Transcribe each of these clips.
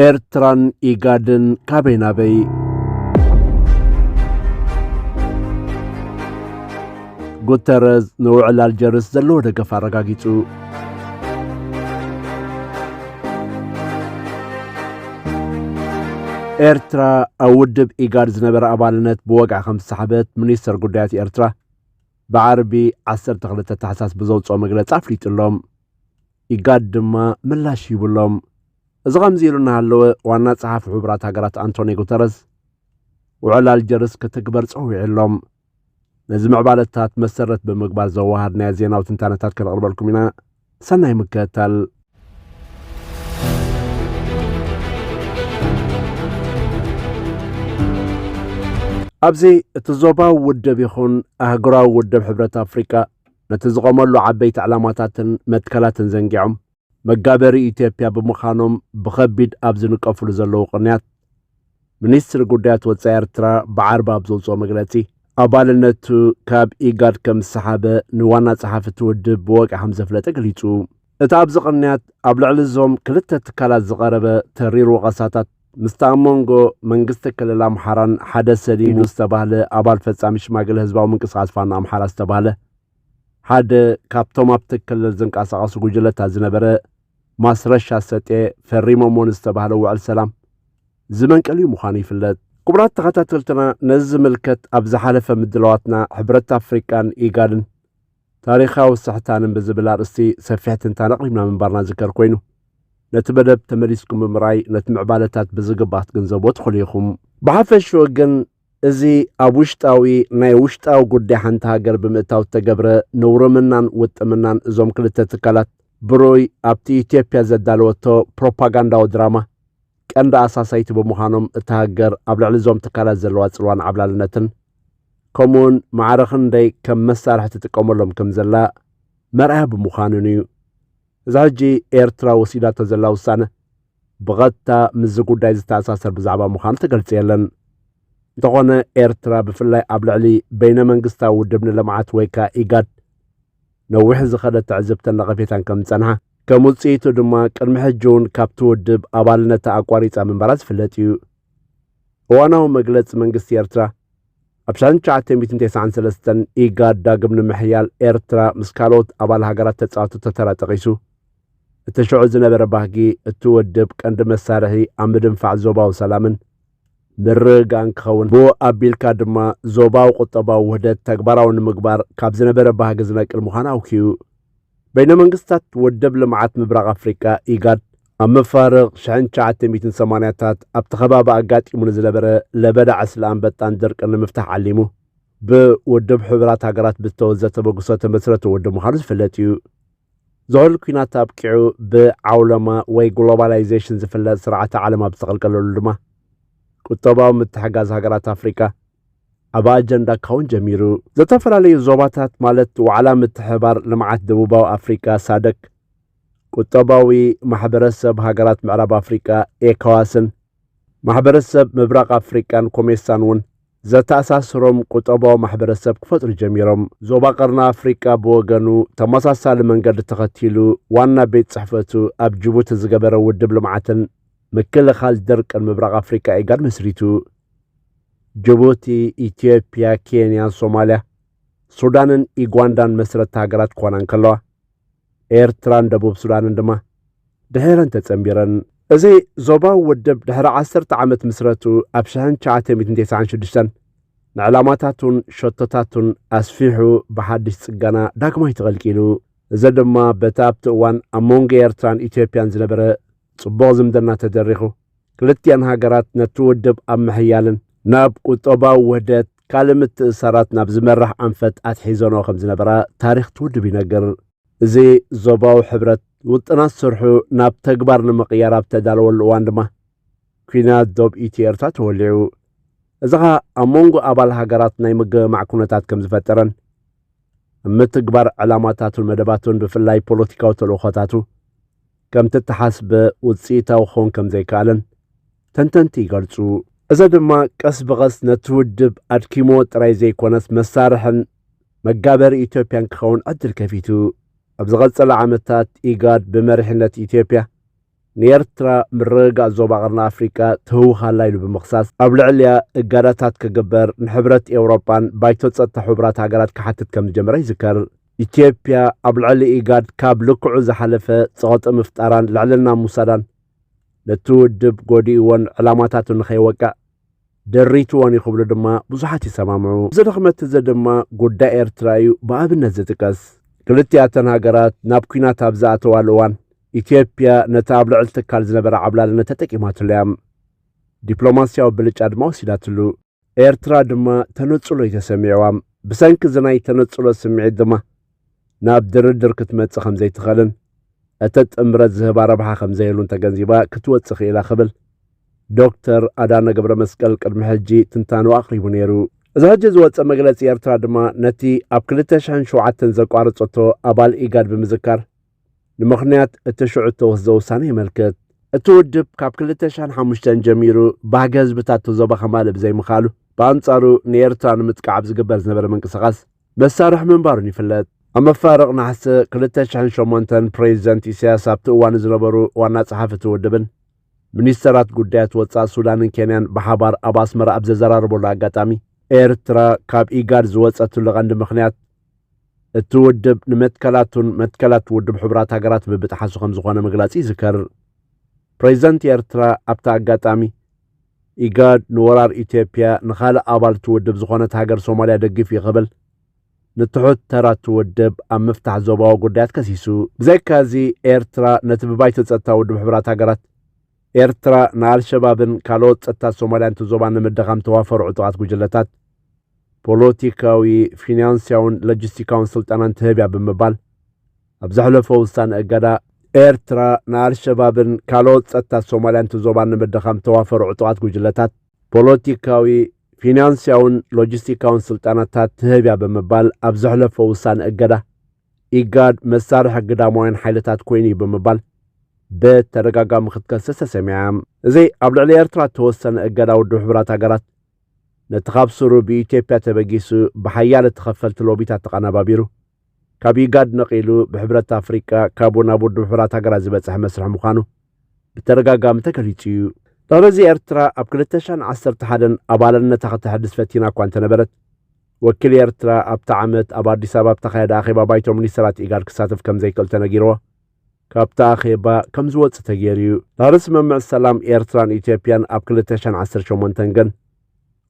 ኤርትራን ኢጋድን ካበይ ናበይ? ጉተረዝ ንውዕል ኣልጀርስ ዘለዎ ደገፍ ኣረጋጊጹ። ኤርትራ ኣብ ውድብ ኢጋድ ዝነበረ ኣባልነት ብወግዒ ከም ዝሰሓበት ሚኒስተር ጉዳያት ኤርትራ ብዓርቢ ዓሰርተ ክልተ ታሕሳስ ብዘውጽኦ መግለጺ ኣፍሊጡ ኣሎ። ኢጋድ ድማ ምላሽ ሂቡ ኣሎ። እዚ ከምዚ ኢሉ እናሃለወ ዋና ጸሓፊ ሕቡራት ሃገራት ኣንቶኒ ጉተረዝ ውዕል ኣልጀርስ ክትግበር ጸዊዑ ኣሎ። ነዚ ምዕባለታት መሰረት ብምግባር ዘወሃድናዮ ዜናዊ ትንታነታት ከነቕርበልኩም ኢና። ሰናይ ምክትታል። ኣብዚ እቲ ዞባዊ ውድብ ይኹን ኣህጉራዊ ውድብ ሕብረት ኣፍሪቃ ነቲ ዝቖመሉ ዓበይቲ ዕላማታትን መትከላትን ዘንጊዖም መጋበሪ ኢትዮጵያ ብምዃኖም ብኸቢድ ኣብ ዝንቀፍሉ ዘለዉ ቅንያት፣ ሚኒስትሪ ጉዳያት ወጻኢ ኤርትራ ብዓርቢ ኣብ ዘውጽኦ መግለጺ፣ ኣባልነቱ ካብ ኢጋድ ከም ዝሰሓበ ንዋና ጸሓፊ እቲ ውድብ ብወግዒ ከም ዘፍለጠ ገሊጹ። እቲ ኣብዚ ቅንያት ኣብ ልዕሊ እዞም ክልተ ትካላት ዝቐረበ ተሪር ወቐሳታት፣ ምስቲ ኣብ መንጎ መንግስቲ ክልል ኣምሓራን ሓደ ሰሊሙ ዝተባህለ ኣባል ፈጻሚ ሽማግለ ህዝባዊ ምንቅስቓስ ፋኖ ኣምሓራ ዝተባህለ ሓደ ካብቶም ኣብቲ ክልል ዝንቀሳቐሱ ጉጅለታት ዝነበረ ማስረሻ ሰጤ ፈሪሞሞ ንዝተባህለ ውዕል ሰላም ዝመንቀልዩ ምዃኑ ይፍለጥ። ክቡራት ተኸታተልትና፣ ነዚ ዝምልከት ኣብ ዝሓለፈ ምድላዋትና ሕብረት ኣፍሪቃን ኢጋድን ታሪኻዊ ስሕታንን ብዝብል ኣርእስቲ ሰፊሕ ትንታነ ኣቕሪብና ምንባርና ዝከር ኮይኑ፣ ነቲ መደብ ተመሊስኩም ብምርኣይ ነቲ ምዕባለታት ብዝግባእ ክትግንዘብዎ ትኽእሉ ኢኹም። ብሓፈሽኡ ግን፣ እዚ ኣብ ውሽጣዊ፣ ናይ ውሽጣዊ ጉዳይ ሓንቲ ሃገር ብምእታው እተገብረ ነውርምናን ውጥምናን እዞም ክልተ ትካላት ብርኡይ ኣብቲ ኢትዮጵያ ዘዳለወቶ ፕሮፓጋንዳዊ ድራማ ቀንዲ ኣሳሳይቲ ብምዃኖም እታ ሃገር ኣብ ልዕሊ እዞም ትካላት ዘለዋ ጽልዋን ዓብላልነትን ከምኡውን ማዕረ ክንደይ ከም መሳርሒ ትጥቀመሎም ከም ዘላ መርኣያ ብምዃኑን እዩ። እዚ ሕጂ ኤርትራ ወሲዳቶ ዘላ ውሳነ ብቐጥታ ምስዚ ጉዳይ ዝተኣሳሰር ብዛዕባ ምዃኑ ተገልጸ የለን። እንተኾነ ኤርትራ ብፍላይ ኣብ ልዕሊ በይነ መንግስታዊ ውድብ ንልምዓት ወይ ከኣ ኢጋድ ነዊሕ ዝኸደ ትዕዝብተን ነቐፌታን ከም ዝጸንሓ፣ ከም ውጽኢቱ ድማ ቅድሚ ሕጂ እውን ካብቲ ውድብ ኣባልነታ ኣቋሪጻ ምንባራ ዝፍለጥ እዩ። እዋናዊ መግለጺ መንግስቲ ኤርትራ፣ ኣብ ሽሕን ትሽዓተ ሚእትን ተስዓን ሰለስተን ኢጋድ ዳግም ንምሕያል ኤርትራ ምስ ካልኦት ኣባል ሃገራት ተጻወተቶ ተራ ጠቒሱ፣ እቲ ሽዑ ዝነበረ ባህጊ እቲ ውድብ ቀንዲ መሳርሒ ኣብ ምድንፋዕ ዞባዊ ሰላምን ምርግጋእን ክኸውን፣ ብኡ ኣቢልካ ድማ ዞባዊ ቁጠባዊ ውህደት ተግባራዊ ንምግባር ካብ ዝነበረ ባህጊ ዝነቅል ምዃኑ ኣውኪዩ። በይነ መንግስታት ውድብ ልምዓት ምብራቕ ኣፍሪቃ፣ ኢጋድ፣ ኣብ መፋርቕ ሽሕን ትሽዓተ ሚእትን ሰማንያታት ኣብቲ ከባቢ ኣጋጢሙ ንዝነበረ ለበዳ ዕስለ ኣንበጣን ድርቅን ንምፍታሕ ዓሊሙ፣ ብውድብ ሕቡራት ሃገራት ብዝተወዘ ተበግሶ ተመስረተ ውድብ ምዃኑ ዝፍለጥ እዩ። ዝሑል ኲናት ኣብቂዑ፣ ብዓውለማ ወይ ግሎባላይዜሽን ዝፍለጥ ስርዓተ ዓለም ኣብ ዝተቐልቀለሉ ድማ፣ ቁጠባዊ ምትሕጋዝ ሃገራት ኣፍሪቃ ኣብ ኣጀንዳ ክኸውን ጀሚሩ። ዝተፈላለዩ ዞባታት፣ ማለት ዋዕላ ምትሕብባር ልምዓት ደቡባዊ ኣፍሪቃ፣ ሳደክ፣ ቁጠባዊ ማሕበረሰብ ሃገራት ምዕራብ ኣፍሪቃ፣ ኤኮዋስን ማሕበረሰብ ምብራቕ ኣፍሪቃን ኮሜሳን እውን ዘተኣሳስሮም ቁጠባዊ ማሕበረሰብ ክፈጥሩ ጀሚሮም። ዞባ ቀርኒ ኣፍሪቃ ብወገኑ ተመሳሳሊ መንገዲ ተኸቲሉ ዋና ቤት ጽሕፈቱ ኣብ ጅቡቲ ዝገበረ ውድብ ልምዓትን ምክልኻል ድርቅን ምብራቕ ኣፍሪቃ፣ ኢጋድ፣ መስሪቱ። ጅቡቲ፣ ኢትዮጵያ፣ ኬንያን ሶማልያ፣ ሱዳንን ኢጓንዳን መስረቲ ሃገራት ክኾና እንከለዋ፣ ኤርትራን ደቡብ ሱዳንን ድማ ድሒረን ተጸንቢረን። እዚ ዞባዊ ውድብ ድሕሪ ዓሰርተ ዓመት ምስረቱ ኣብ ሽሕን ትሽዓተ ሚእትን ተስዓን ሽዱሽተን ንዕላማታቱን ሸቶታቱን ኣስፊሑ ብሓድሽ ጽገና ዳግማይ ተቐልቂሉ። እዚ ድማ በቲ ኣብቲ እዋን ኣብ መንጎ ኤርትራን ኢትዮጵያን ዝነበረ ጽቡቕ ዝምድና ተደሪኹ፣ ክልቲኣን ሃገራት ነቲ ውድብ ኣብ ምሕያልን ናብ ቁጠባዊ ውህደት ካልእ ምትእስሳራት ናብ ዝመርሕ ኣንፈት ኣትሒዘንኦ ከም ዝነበራ ታሪኽ እቲ ውድብ ይነግር። እዚ ዞባዊ ሕብረት ውጥናት ስርሑ ናብ ተግባር ንምቕያር ኣብ ተዳለወሉ እዋን ድማ፣ ኲናት ዶብ ኢትዮ ኤርትራ ተወሊዑ። እዚ ኸኣ ኣብ መንጎ ኣባል ሃገራት ናይ ምግምማዕ ኩነታት ከም ዝፈጠረን፣ ኣብ ምትግባር ዕላማታቱን መደባቱን ብፍላይ ፖለቲካዊ ተልእኾታቱ ከምቲ እተሓስበ ውጽኢታዊ ክኸውን ከም ዘይከኣለን ተንተንቲ ይገልጹ። እዚ ድማ ቀስ ብቐስ ነቲ ውድብ ኣድኪምዎ ጥራይ ዘይኮነስ መሳርሕን መጋበሪ ኢትዮጵያን ክኸውን ዕድል ከፊቱ። ኣብ ዝቐጸለ ዓመታት ኢጋድ ብመሪሕነት ኢትዮጵያ ንኤርትራ ምርግጋእ ዞባ ቀርኒ ኣፍሪቃ ትህውኽ ኣላ ኢሉ ብምኽሳስ፣ ኣብ ልዕሊኣ እገዳታት ክግበር ንሕብረት ኤውሮጳን ባይቶ ጸጥታ ሕቡራት ሃገራት ክሓትት ከም ዝጀመረ ይዝከር። ኢትዮጵያ ኣብ ልዕሊ ኢጋድ ካብ ልክዑ ዝሓለፈ ጸቕጢ ምፍጣራን ልዕልና ምውሳዳን፣ ነቲ ውድብ ጎዲእዎን ዕላማታቱ ንኸይወቅዕ ደሪትዎን እዩ ክብሉ ድማ ብዙሓት ይሰማምዑ። እዚ ድኽመት እዚ ድማ ጉዳይ ኤርትራ እዩ ብኣብነት ዝጥቀስ። ክልቲኣተን ሃገራት ናብ ኲናት ኣብ ዝኣተዋሉ እዋን፣ ኢትዮጵያ ነቲ ኣብ ልዕሊ ትካል ዝነበረ ዓብላልነት ተጠቂማትሉ እያ። ዲፕሎማስያዊ ብልጫ ድማ ወሲዳትሉ። ኤርትራ ድማ ተነጽሎ እዩ ተሰሚዕዋ። ብሰንኪ እዚ ናይ ተነጽሎ ስምዒት ድማ ናብ ድርድር ክትመጽእ ከም ዘይትኽእልን፣ እቲ ጥምረት ዝህባ ረብሓ ከም ዘየሉን ተገንዚባ ክትወጽእ ክኢላ ክብል ዶክተር ኣዳነ ገብረ መስቀል ቅድሚ ሕጂ ትንታኑ ኣቕሪቡ ነይሩ። እዚ ሕጂ ዝወጸ መግለጺ ኤርትራ ድማ ነቲ ኣብ ክልተ ሽሕን ሸውዓተን ዘቋረጸቶ ኣባል ኢጋድ ብምዝካር፣ ንምኽንያት እቲ ሽዑ እተወስደ ውሳነ የመልክት። እቲ ውድብ ካብ ክልተ ሽሕን ሓሙሽተን ጀሚሩ ባህጊ ህዝብታት እቲ ዞባ ከማልእ ብዘይምኽኣሉ፣ ብኣንጻሩ ንኤርትራ ንምጥቃዕ ኣብ ዝግበር ዝነበረ ምንቅስቓስ መሳርሒ ምንባሩን ይፍለጥ። ኣብ መፋርቕ ነሓሰ ክልተ ሽሕን ሸሞንተን ፕሬዚደንት ኢሳያስ ኣብቲ እዋን ዝነበሩ ዋና ጸሓፊ እቲ ውድብን ሚኒስተራት ጉዳያት ወጻኢ ሱዳንን ኬንያን ብሓባር ኣብ ኣስመራ ኣብ ዘዘራረበሉ ኣጋጣሚ፣ ኤርትራ ካብ ኢጋድ ዝወጸትሉ ቀንዲ ምኽንያት እቲ ውድብ ንመትከላቱን መትከላት ውድብ ሕቡራት ሃገራት ብምጥሓሱ ከም ዝኾነ ምግላጹ ይዝከር። ፕሬዚደንት ኤርትራ ኣብቲ ኣጋጣሚ፣ ኢጋድ ንወራር ኢትዮጵያ ንኻልእ ኣባል እቲ ውድብ ዝኾነት ሃገር ሶማልያ ደጊፉ እዩ ክብል ንትሑት ተራ እቲ ውድብ ኣብ ምፍታሕ ዞባዊ ጉዳያት ከሲሱ። ብዘይካዚ፣ ኤርትራ ነቲ ብባይቶ ጸጥታ ውድብ ሕቡራት ሃገራት ኤርትራ ንኣልሸባብን ካልኦት ጸጥታ ሶማልያን እቲ ዞባን ንምድኻም ተዋፈሩ ዕጡቓት ጉጅለታት ፖለቲካዊ፣ ፊናንስያውን ሎጂስቲካውን ስልጠናን ትህብ እያ ብምባል፣ ኣብ ዘሕለፎ ውሳነ እገዳ፣ ኤርትራ ንኣልሸባብን ካልኦት ጸጥታ ሶማልያን እቲ ዞባን ንምድኻም ተዋፈሩ ዕጡቓት ጉጅለታት ፖለቲካዊ፣ ፊናንስያውን ሎጂስቲካውን ስልጠናታት ትህብ እያ ብምባል ኣብ ዘሕለፎ ውሳነ እገዳ፣ ኢጋድ መሳርሒ ግዳማውያን ሓይልታት ኮይኑ እዩ ብምባል ብተደጋጋሚ ክትከስስ ተሰሚዓ። እዚ ኣብ ልዕሊ ኤርትራ እተወሰነ እገዳ ውድብ ሕቡራት ሃገራት፣ ነቲ ካብ ስሩ ብኢትዮጵያ ተበጊሱ ብሓያለ ተኸፈልቲ ሎቢታት ተቐነባቢሩ፣ ካብ ኢጋድ ነቒሉ ብሕብረት ኣፍሪቃ ካብኡ ናብ ውድብ ሕቡራት ሃገራት ዝበጽሐ መስርሕ ምዃኑ ብተደጋጋሚ ተገሊጹ እዩ። ድሕሪ እዚ ኤርትራ ኣብ ክልተ ሽሕን ዓሰርተ ሓደን ኣባልነታ ከተሐድስ ፈቲና እኳ እንተነበረት፣ ወኪል ኤርትራ ኣብቲ ዓመት ኣብ ኣዲስ ኣበባ ኣብ ተኻየደ ኣኼባ ባይቶ ሚኒስተራት ኢጋድ ክሳተፍ ከም ዘይክእል ተነጊርዎ፣ ካብቲ ኣኼባ ከም ዝወጽእ ተገይሩ እዩ። ድሕሪ ስምምዕ ሰላም ኤርትራን ኢትዮጵያን ኣብ ክልተ ሽሕን ዓሰርተ ሸሞንተን ግን፣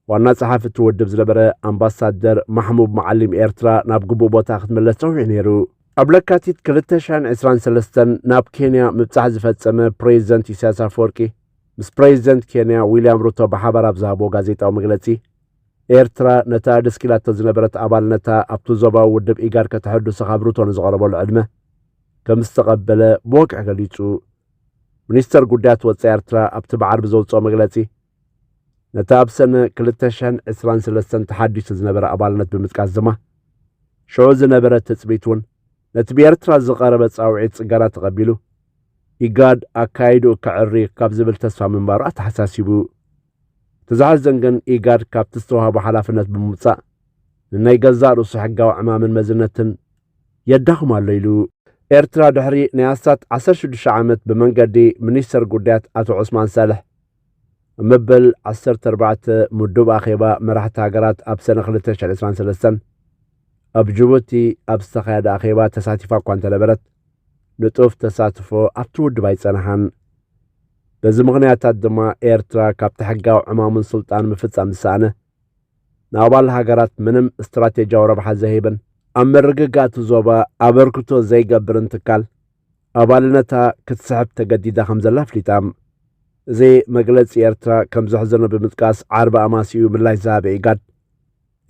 ዋና ጸሓፊ እቲ ውድብ ዝነበረ ኣምባሳደር ማሕሙብ መዓሊም ኤርትራ ናብ ግቡእ ቦታ ክትምለስ ጸዊዑ ነይሩ። ኣብ ለካቲት ክልተ ሽሕን ዕስራን ሰለስተን ናብ ኬንያ ምብጻሕ ዝፈጸመ ፕሬዚደንት ኢሳያስ ኣፈወርቂ፣ ምስ ፕሬዚደንት ኬንያ ዊልያም ሩቶ ብሓባር ኣብ ዝሃብዎ ጋዜጣዊ መግለጺ፣ ኤርትራ ነታ ደስኪላቶ ዝነበረት ኣባልነታ ኣብቲ ዞባዊ ውድብ ኢጋድ ከተሐድሶ ካብ ሩቶ ንዝቐረበሉ ዕድመ ከም ዝተቐበለ ብወግዒ ገሊጹ። ሚኒስተር ጉዳያት ወጻኢ ኤርትራ ኣብቲ ብዓርቢ ዘውጽኦ መግለጺ፣ ነቲ ኣብ ሰነ ክልተ ሽሕን ዕስራን ሰለስተን ተሓዲሱ ዝነበረ ኣባልነት ብምጥቃስ ድማ፣ ሽዑ ዝነበረ ትጽቢት እውን ነቲ ብኤርትራ ዝቐረበ ጻውዒት ጽገና ተቐቢሉ፣ ኢጋድ ኣካይድኡ ከዕሪ ካብ ዝብል ተስፋ ምንባሩ ኣተሓሳሲቡ። እቲ ዘሕዝን ግን፣ ኢጋድ ካብቲ ዝተዋህቦ ሓላፍነት ብምውጻእ፣ ንናይ ገዛእ ርእሱ ሕጋዊ ዕማምን መዝነትን የዳኽሞ ኣሎ ኢሉ። ኤርትራ ድሕሪ ናይ ኣስታት ዓሰርተ ሽዱሽተ ዓመት ብመንገዲ ሚኒስተር ጉዳያት ኣቶ ዑስማን ሳልሕ ኣብ መበል ዓሰርተ ኣርባዕተ ምዱብ ኣኼባ መራሕቲ ሃገራት ኣብ ሰነ ክልተ ሽሕን ዕስራን ሰለስተን ኣብ ጅቡቲ ኣብ ዝተኻየደ ኣኼባ ተሳቲፋ እኳ እንተነበረት፣ ንጡፍ ተሳትፎ ኣብቲ ውድብ ኣይጸንሓን። በዚ ምኽንያታት ድማ ኤርትራ ካብቲ ሕጋዊ ዕማሙን ስልጣን ምፍጻም ዝሰኣነ፣ ንኣባል ሃገራት ምንም ስትራቴጂያዊ ረብሓ ዘይህብን ኣብ ምርግጋእ እቲ ዞባ ኣበርክቶ ዘይገብርን ትካል፣ ኣባልነታ ክትስሕብ ተገዲዳ ከም ዘላ ኣፍሊጣ። እዚ መግለጺ ኤርትራ ከም ዘሕዘኖ ብምጥቃስ፣ ዓርቢ ኣማሲኡ ምላሽ ዝሃበ ኢጋድ፣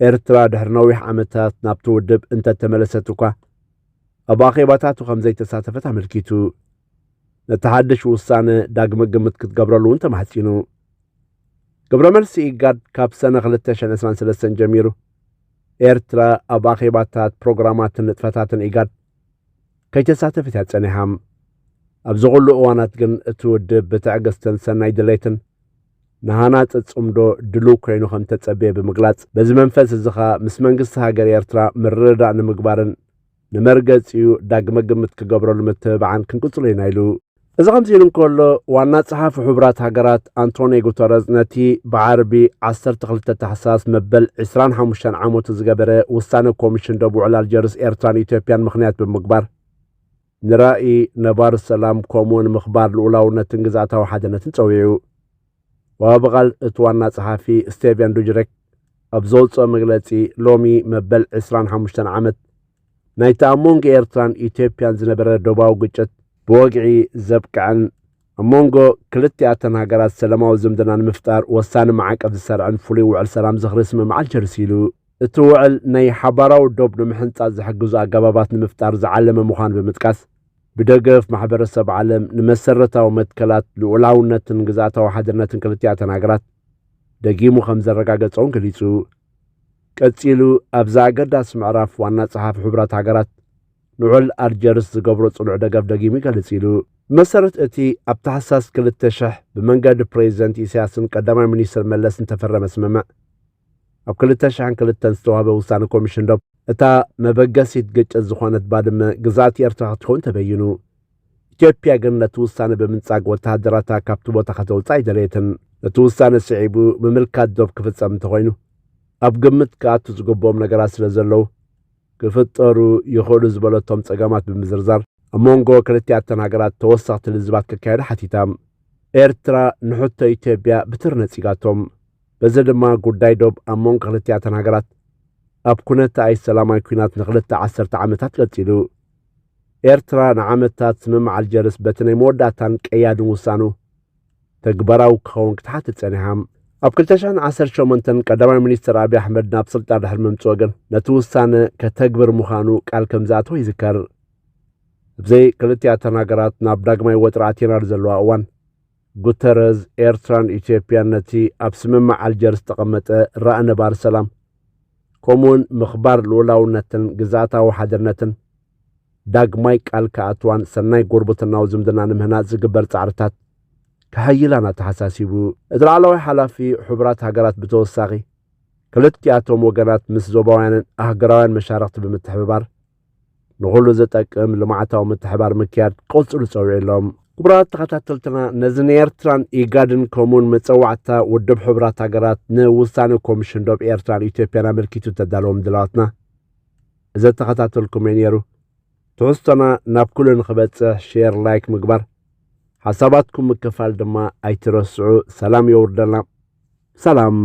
ኤርትራ ድሕሪ ነዊሕ ዓመታት ናብቲ ውድብ እንተተመለሰት እኳ፣ ኣብ ኣኼባታቱ ከም ዘይተሳተፈት ኣመልኪቱ፣ ነቲ ሓድሽ ውሳነ ዳግመ ግምት ክትገብረሉ እውን ተማሕጺኑ። ግብረ መልሲ ኢጋድ ካብ ሰነ ክልተ ሽሕን ዕስራን ሰለስተን ጀሚሩ፣ ኤርትራ ኣብ ኣኼባታት፣ ፕሮግራማትን ንጥፈታትን ኢጋድ ከይተሳተፈት እያ ጸኒሓ። ኣብዚ ኩሉ እዋናት ግን እቲ ውድብ ብትዕግስትን ሰናይ ድሌትን ንሃናጺ ጽምዶ ድሉው ኮይኑ ከም እተጸበየ ብምግላጽ፣ በዚ መንፈስ እዚ ኸኣ ምስ መንግስቲ ሃገር ኤርትራ ምርድዳእ ንምግባርን ንመርገጺኡ ዳግመ ግምት ክገብረሉ ምትብባዕን ክንቅጽሎ ኢና ኢሉ። እዚ ከምዚ ኢሉ እንከሎ፣ ዋና ጸሓፊ ሕቡራት ሃገራት ኣንቶኒ ጉተረዝ ነቲ ብዓርቢ ዓሰርተ ክልተ ታሕሳስ መበል ዕስራን ሓሙሽተን ዓመቱ ዝገበረ ውሳነ ኮሚሽን ዶብ ውዕል ኣልጀርስ ኤርትራን ኢትዮጵያን ምኽንያት ብምግባር ንራእይ ነባሪ ሰላም ከምኡውን ምኽባር ልኡላውነትን ግዝኣታዊ ሓድነትን ጸዊዑ። ወሃቢ ቃል እቲ ዋና ጸሓፊ ስቴቨን ዱጅሪክ ኣብ ዘውጽኦ መግለጺ፣ ሎሚ መበል ዕስራን ሓሙሽተን ዓመት ናይቲ ኣብ መንጎ ኤርትራን ኢትዮጵያን ዝነበረ ዶባዊ ግጭት ብወግዒ ዘብቅዐን ኣብ መንጎ ክልቲኣተን ሃገራት ሰላማዊ ዝምድና ንምፍጣር ወሳኒ ማዕቀብ ዝሰርዐን ፍሉይ ውዕል ሰላም ዝኽሪ ስምምዕ ኣልጀርስ ኢሉ። እቲ ውዕል ናይ ሓባራዊ ዶብ ንምሕንጻጽ ዝሕግዙ ኣገባባት ንምፍጣር ዝዓለመ ምዃኑ ብምጥቃስ፣ ብደገፍ ማሕበረሰብ ዓለም ንመሰረታዊ መትከላት ልኡላውነትን ግዝኣታዊ ሓድነትን ክልቲኣተን ሃገራት ደጊሙ ከም ዘረጋገጸ እውን ገሊጹ። ቀጺሉ፣ ኣብዛ ኣገዳሲ ምዕራፍ ዋና ጸሓፊ ሕቡራት ሃገራት ንውዕል ኣልጀርስ ዝገብሮ ጽኑዕ ደገፍ ደጊሙ ይገልጽ ኢሉ። ብመሰረት እቲ ኣብ ታሕሳስ ክልተ ሽሕ ብመንገዲ ፕሬዚደንት ኢሳያስን ቀዳማይ ሚኒስትር መለስን ዝተፈረመ ስምምዕ፣ ኣብ ክልተ ሽሕን ክልተን ዝተዋህበ ውሳነ ኮሚሽን ዶብ፣ እታ መበገሲት ግጭት ዝኾነት ባድመ ግዝኣት ኤርትራ ክትከውን ተበይኑ። ኢትዮጵያ ግን ነቲ ውሳነ ብምንጻግ ወተሃደራታ ካብቲ ቦታ ከተውጽእ ኣይደለየትን። ነቲ ውሳነ ስዒቡ ምምልካት ዶብ ክፍጸም እንተኾይኑ፣ ኣብ ግምት ክኣቱ ዝግብኦም ነገራት ስለ ዘለዉ፣ ክፍጠሩ ይኽእሉ ዝበለቶም ጸገማት ብምዝርዛር፣ ኣብ መንጎ ክልቲኣተን ሃገራት ተወሰኽቲ ልዝባት ክካየዱ ሓቲታ። ኤርትራ ንሕቶ ኢትዮጵያ ብትር ነጺጋቶም። በዚ ድማ ጉዳይ ዶብ ኣብ መንጎ ክልቲኣተን ሃገራት ኣብ ኩነተ ኣይሰላማዊ ኲናት ንኽልተ ዓሰርተ ዓመታት ቀጺሉ። ኤርትራ ንዓመታት ስምምዕ ኣልጀርስ በቲ ናይ መወዳእታን ቀያድን ውሳኑ ተግባራዊ ክኸውን ክትሓትት ጸኒሓ። ኣብ ክልተ ሽሕን ዓሰርተ ሸሞንተን ቀዳማይ ሚኒስትር ኣብይ ኣሕመድ ናብ ስልጣን ድሕሪ ምምጽኡ ግን ነቲ ውሳነ ከተግብር ምዃኑ ቃል ከም ዝኣተወ ይዝከር። ኣብዘይ ክልቲኣተን ሃገራት ናብ ዳግማይ ወጥሪ ኣቲናሉ ዘለዋ እዋን፣ ጉተረዝ፣ ኤርትራን ኢትዮጵያን ነቲ ኣብ ስምምዕ ኣልጀርስ ዝተቐመጠ ራእ ነባሪ ሰላም፣ ከምኡውን ምኽባር ልኡላውነትን ግዝኣታዊ ሓድነትን ዳግማይ ቃል ክኣትዋን ሰናይ ጉርብትናዊ ዝምድና ንምህናጽ ዝግበር ጻዕርታት ከሐይላን ኣተሓሳሲቡ። እቲ ላዕለዋይ ሓላፊ ሕቡራት ሃገራት ብተወሳኺ፣ ክልቲኣቶም ወገናት ምስ ዞባውያንን ኣህጉራውያን መሻርኽቲ ብምትሕብባር ንኹሉ ዝጠቅም ልምዓታዊ ምትሕባር ምክያድ ክቕጽሉ ጸዊዑ ኣሎም። ክቡራት ተኸታተልትና፣ ነዚ ንኤርትራን ኢጋድን ከምኡውን መጸዋዕታ ውድብ ሕቡራት ሃገራት ንውሳነ ኮሚሽን ዶብ ኤርትራን ኢትዮጵያን ኣመልኪቱ ተዳለወ ምድላዋትና እዘተኸታተልኩም እዩ ነይሩ። ትሕዝቶና ናብ ኩሉ ንኽበጽሕ ሼር፣ ላይክ ምግባር፣ ሓሳባትኩም ምክፋል ድማ ኣይትረስዑ። ሰላም የውርደልና። ሰላም።